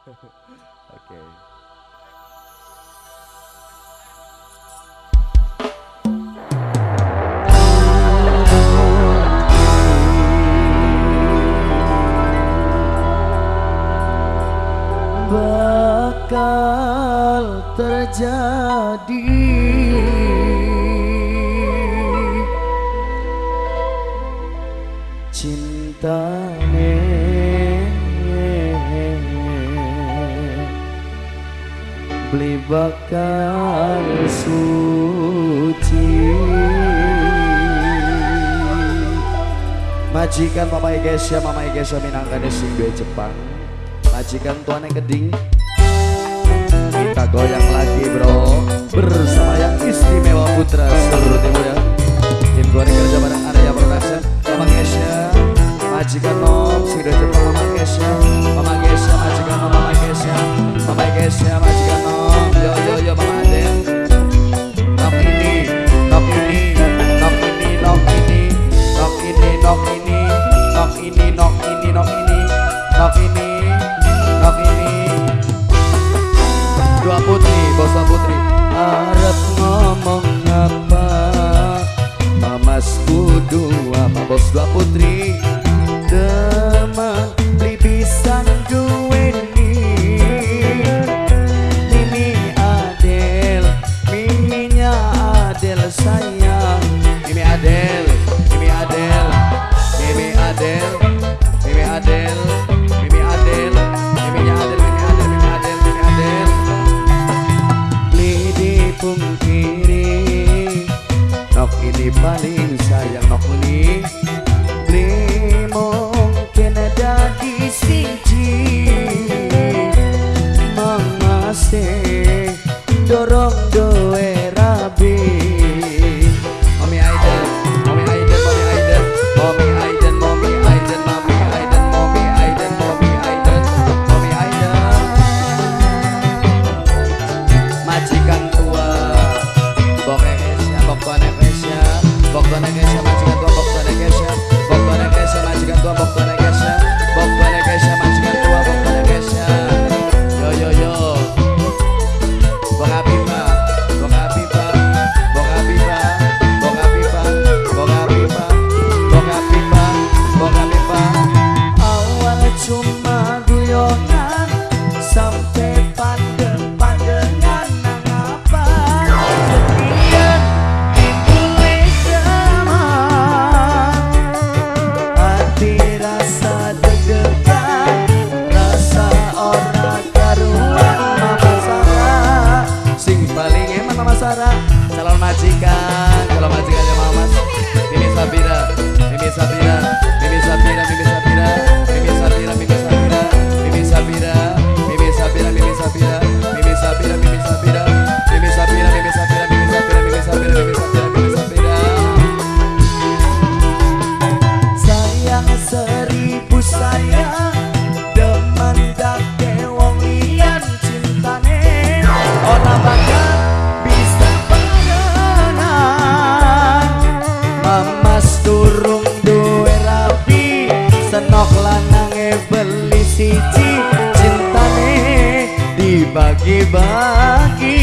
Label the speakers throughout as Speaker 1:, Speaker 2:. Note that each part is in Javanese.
Speaker 1: Oke.
Speaker 2: Bakal terjadi cintane beli bakal suci.
Speaker 1: Majikan Mama Kesya, Mama Kesya minangkane sing duwe Jepang. Majikan tuane keding. Kita goyang lagi bro, bersama yang istimewa putra seluruh timur ya. Tim goreng kerja bareng Area Production. Mama Kesya, majikan nom sing duwe Jepang. Mama Kesya, Mama Kesya, majikan nom. Mama Kesya, Mama Kesya, majikan nom. Yo yo yo Mama Aden. Nok ini, nok ini, nok ini, nok ini, nok ini, nok ini, nok ini, nok ini, nok ini, nok ini, nok ini. Dua putri, bos dua putri.
Speaker 2: Arep ngomong apa, Mamas kudu apa,
Speaker 1: bos dua putri.
Speaker 2: Teman beli pisan duweni, Mimi Adel, miminya Adel sayang.
Speaker 1: Mimi Adel, Mimi Adel, Mimi Adel, Mimi Adel, Mimi Adel, miminya Adel, Mimi Adel, Mimi Adel, Mimi Adel.
Speaker 2: Beli dipungkiri,
Speaker 1: nok ini paling sayang nok ini.
Speaker 2: Beli mungkin dadi siji, Mamase dorong duwe rabi.
Speaker 1: Mami Aiden, Mami Aiden, Mami Aiden, Mami Aiden, Mami Aiden, Mami Aiden, Mami Aiden, Mami Aiden, Mami Aiden. Majikan tua, bok Kesya, bok tuane Kesya, bok tuane Kesya, majikan tua, bok tuane Kesya, bok tuane Kesya, majikan tua, bok tuane Kesya, bok tuane Kesya, majikan tua, bok tuane Kesya. Yo yo yo. Bok Abiba, bok Abiba, bok Abiba, bok Abiba, bok Abiba, bok Abiba, bok Abiba.
Speaker 2: Awal cuma guyonan sampai pandeng-pandengan nang apa. Sekian timbul teman, hati rasa deg-degan, rasa ora karuan. Mama Sarah
Speaker 1: sing paling eman Mama Sarah, calon majikan, calon majikannya Mamas. Mimi Sabira, Mimi Sabira, Mimi Sabira, Mimi Sabira, Mimi Sabira, Mimi Sabira, Mimi Sabira, Mimi Sabira, Mimi Sabira, Mimi Sabira, Mimi Sabira, Mimi Sabira, Mimi Sabira, Mimi Sabira, Mimi Sabira, Mimi Sabira, Mimi Sabira.
Speaker 2: Sayang seribu sayang, demen dake wong liyan cintane ora bakal bisa barengan. Mamas durung duwe rabi, senok lanange beli siji, cintane dibagi-bagi.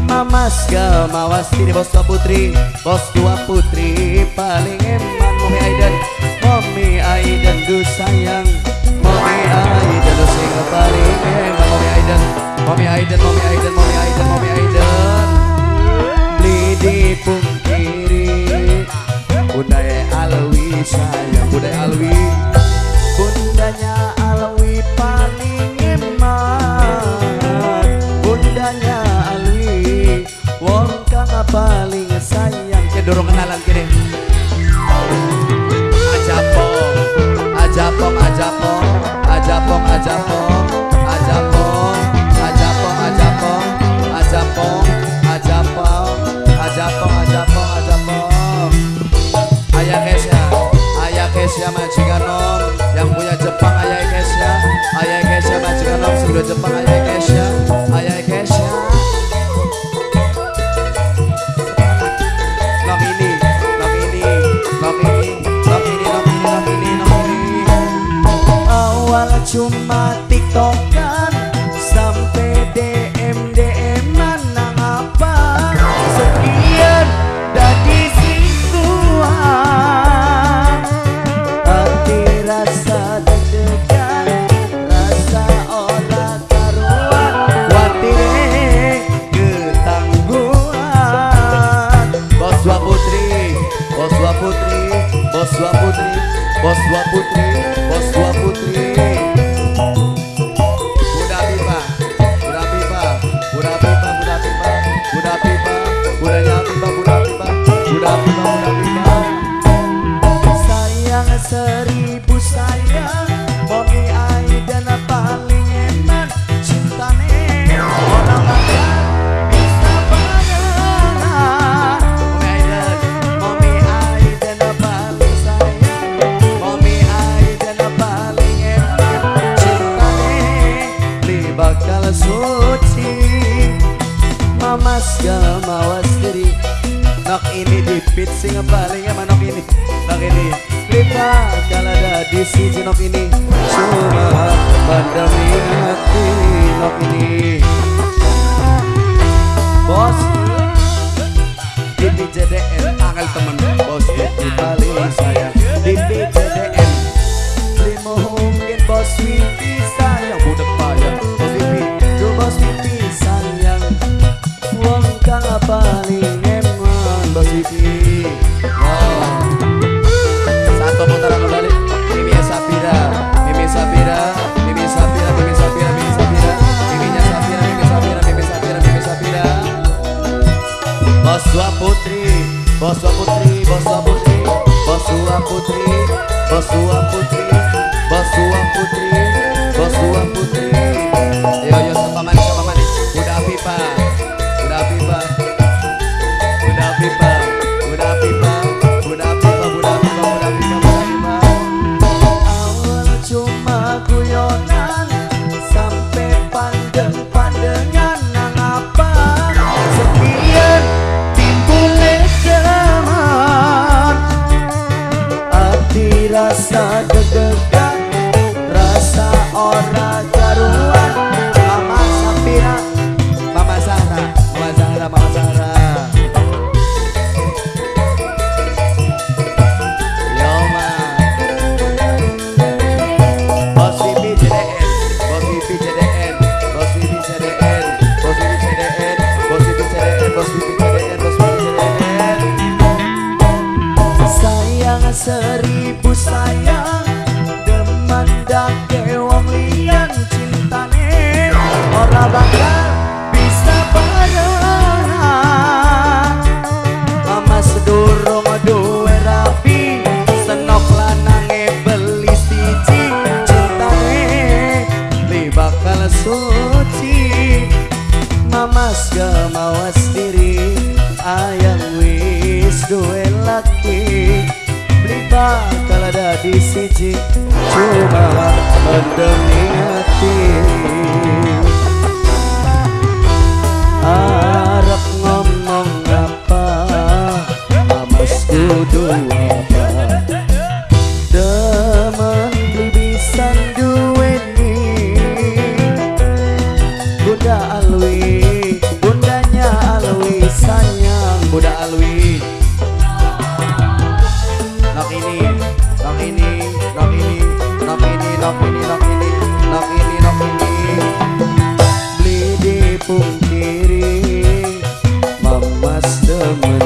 Speaker 1: Mamas gamawas ini bos dua putri, bos dua putri paling eman. Mami Aiden, Mami Aiden du sayang, Mami Aiden du sing paling eman. Mami Aiden, Mami Aiden, Mami Aiden, Mami Aiden, Mami Aiden.
Speaker 2: Beli dipungkiri,
Speaker 1: Bunda Alwi sayang, Bunda Alwi,
Speaker 2: bundanya Alwi paling eman. Bundanya Alwi wong kang paling sayang.
Speaker 1: Kedorong kenalan kene. Ajapong, ajapong, ajapong, ajapong, ajapong, ajapong, ajapong, ajapong, ajapong, ajapong, ajapong, ajapong, ajapong. Ayah Kesya, ayah Kesya majikan nom, yang punya Jepang ayah Kesya, ayah Kesya majikan nom, sing Jepang ayah Kesya, ayah Kesya. Nok ini, nok ini, nok ini, nok ini, nok ini, nok ini, nok ini.
Speaker 2: Awal cuma cuma tiktokan sampai DM DM-an nang apa sekian dadi selingkuhan. Hati rasa deg-degan, rasa ora karuan, kuatire ketangguhan.
Speaker 1: Bos Wa Putri, Bos Wa Putri, Bos Wa Putri, Bos Wa Putri, Bos Wa Putri. Bunda Pipa, Bunda Pipa, Bunda Pipa, Bunda Pipa, Bunda Pipa, Bundanya Pipa, Bunda Pipa, Bunda Pipa, Bunda Pipa.
Speaker 2: Sayang seribu sayang, Mami Aiden paling eman, cintane ora bakal bisa barengan.
Speaker 1: Mami Aiden,
Speaker 2: Mami Aiden paling sayang, Mami Aiden paling eman, cintane li bakal suci. Mamas gamawas diri,
Speaker 1: nok ini dipit sing paling eman nok ini, nok ini.
Speaker 2: Li bakal ada di siji nok ini,
Speaker 1: Cuma pandemi hati nok ini. Bos di JDN angel temen, bos Vivi paling sayang di JDN.
Speaker 2: Li mungkin bos Vivi sayang,
Speaker 1: Budak payah bos Vivi,
Speaker 2: Duh bos Vivi sayang, wong kang paling eman
Speaker 1: bos Vivi. Wow. Satu putaran kembali. Mimi Sapira, Mimi Sapira, Mimi Sapira, Mimi Sapira, Mimi Sapira, Miminya Sapira, Mimi Sapira, Mimi Sapira, Mimi Sapira. Bos Wa Putri, Bos Wa Putri, Bos Wa Putri, Bos Wa Putri, Bos Wa Putri, Bos Wa Putri, Bos Wa Putri. Yo yo siapa manis, siapa manis? Bunda Pipa, Bunda Pipa, Bunda Pipa, Bunda Pipa, Bunda Pipa, Bunda Pipa, Bunda Pipa, Bunda Pipa.
Speaker 2: Awal cuma guyonan sampai pandeng-pandengan nang apa sekian timbul teman. Hati rasa deg-degan, rasa ora karuan.
Speaker 1: Mama Sapira, Mama Zahra, Mama Zahra, Mama Zahra. Yo ma. Bos Vivi JDN, Bos Vivi JDN, Bos Vivi JDN, Bos Vivi JDN, Bos Vivi JDN, Bos Vivi JDN, Bos Vivi JDN.
Speaker 2: Sayang seribu sayang, demen dake wong liyan, cintane ora bakal bisa barengan. Mama sedurung duwe rabi, senok lanange beli siji, cintane li bakal suci. Mamas gemawas diri, ayang wis duwe laki, beli bakal ada di siji,
Speaker 1: Cuma mendem hati.
Speaker 2: Arep ngomong apa,
Speaker 1: Mamas kudu apa?
Speaker 2: Demen beli bisa duweni. Bunda Alwi, bundanya Alwi sayang,
Speaker 1: Bunda Alwi. Nok ini, nok ini, nok ini, nok ini, nok ini, nok ini, nok ini, nok ini.
Speaker 2: Beli dipungkiri, mamas demen.